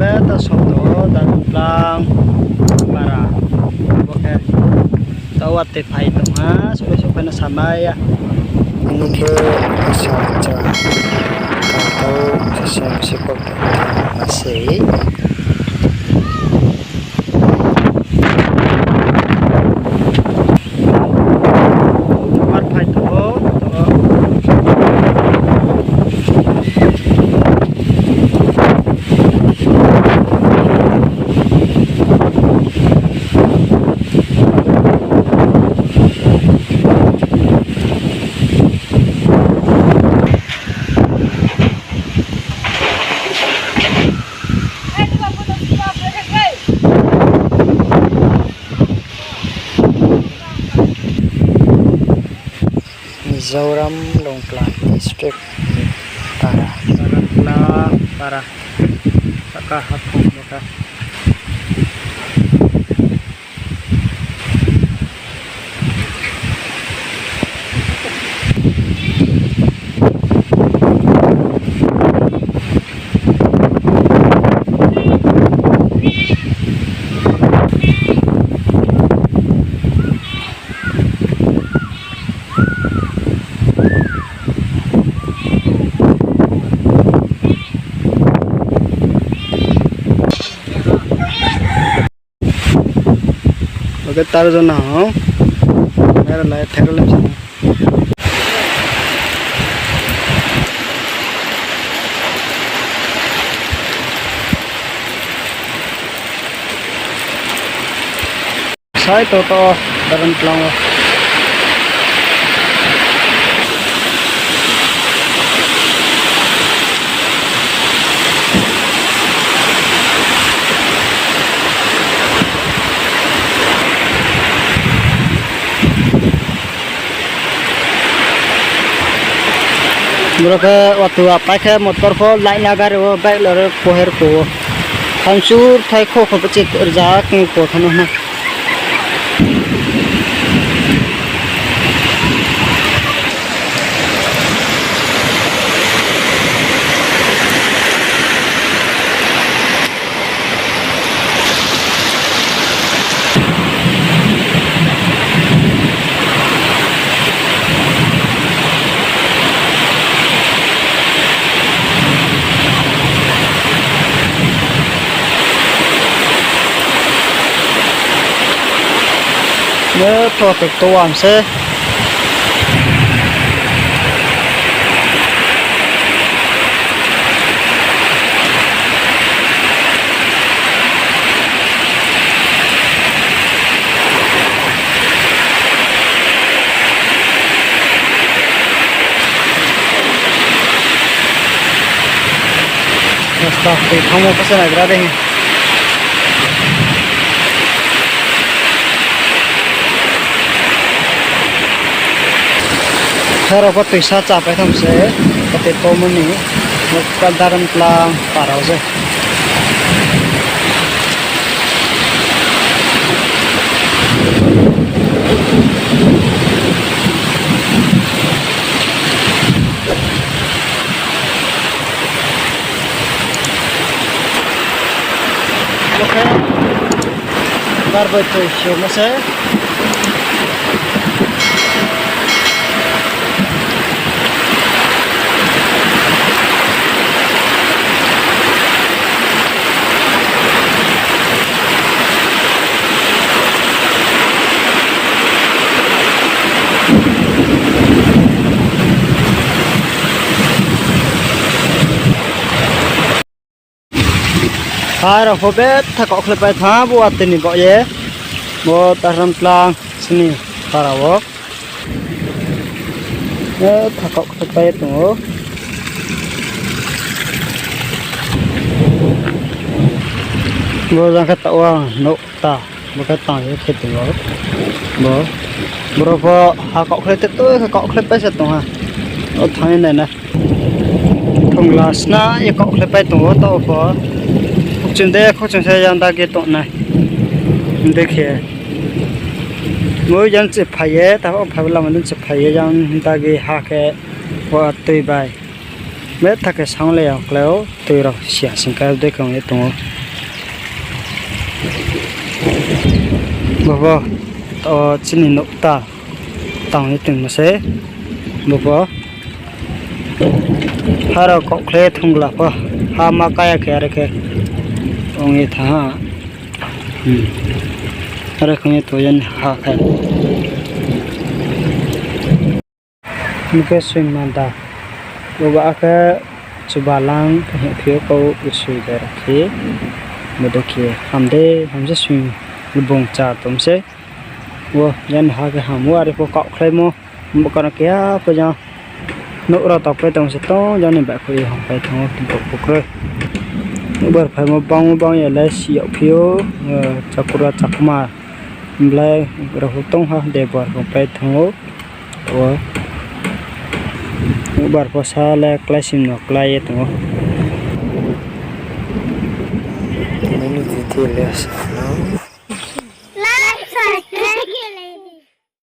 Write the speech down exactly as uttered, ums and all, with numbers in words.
Be ta song tong ou, Darumplang para. Bo khe ta watoi phai tong ha, sokhe sokhe no samai ya. Ini khe kasa cha. Tau sasa masi kok tong ma sei. Mar phai tong ou, to. Mizoram Longklang district ni para. Longklang para. Saka haphung mota. Oke, tar jona ho. Mera lai thek lem sa. Sai to to, Darumplang o. Boro khe watoi apai khe motor pho laina gari o bike lori poher ko o. Thamsur thai kho kho bachit rza kung po thano na. Ne to tek to wam se. Rasta tui thangmo khe se naigra dei. Khe rao pho tuisa chapai tham se, pati tomo ni, Darumplang para wo se. Bo khe bar bai thoi simo se. Hai rao pho betha kaohkhlai pai tha, bo watoi ni baoh ye. Bo Darumplang sini para wo. Betha kaohkhlai pai tong ou. Bo jang khe taoh wo nouh ta, bo khe tang ye khe tong ou. Bo, boro pho ha kaohkhlai te tui khe kaohkhlai pai se tong ha. O thanng ye nai na. Thongla sna ye kaohkhlai pai tong ou taoh pho. Khokchung de, khokchung se yang dagi tong nai. Dekhe. Bo yang chi phai ye, taoh phai bo lama dei chi phai ye, yang dagi ha khe watoi bai. Betha khe sound le ya klái ou, tui rao sia sing khe dei khe ong ye tong ou. Bo pho, o chini nouh ta, tang ye tongmo se. Bo pho, ha rao kaohkhlai thungla pho, ha ma kaya khe are khe ong ye tha ha. Are khe ong ye tong ye ha khe. Hing khe soima da. Bo ba khe chubalang khe hing phi ou kau soi da ra khe. Bo dei khe ham de, ham se soi bung cha tong se. Wo, yan ha khe ham ou, are pho kaohkhlaimo. Bo kano keha pho jang. Nouh rao taopai tong se tong, jang ni baihkhouh ye hongpai thanng ou, bo pho kroi. Nouhbar phaimo bang ou, bang ya le si yagphi ou, chakura chakma. Blai rao pho tong ha, debor hongpai thanng ou. Wo. Nouhbar pho sa le kláisim no klái ye tong ou. Tini ni detail le sa no.